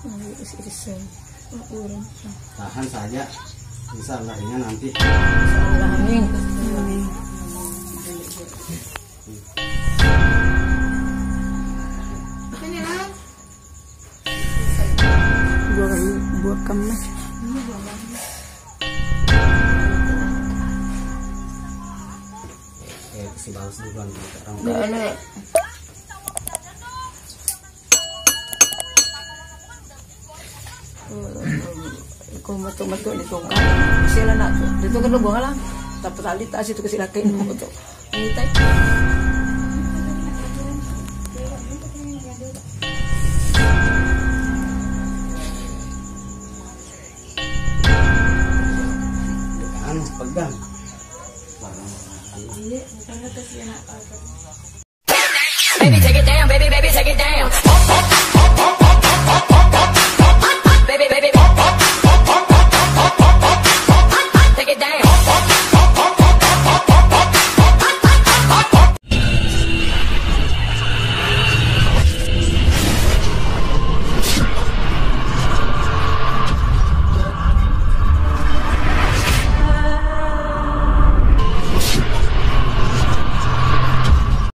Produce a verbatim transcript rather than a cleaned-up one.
Ayo, isi-isi. Oh, urung. Tahan saja. Insya Allah ringan nanti. Insya Allah, amin. Amin. Buah, buah kemas. Eh, kasih balas duluan. Nggak ada. Ko metu-metu di tongka. Sila nak tu. Itu kan buang lah. Tapi tadi tak situ kasih laki metu. Ini tai. Anu, pegang. Iya, bukan kata si anak apa.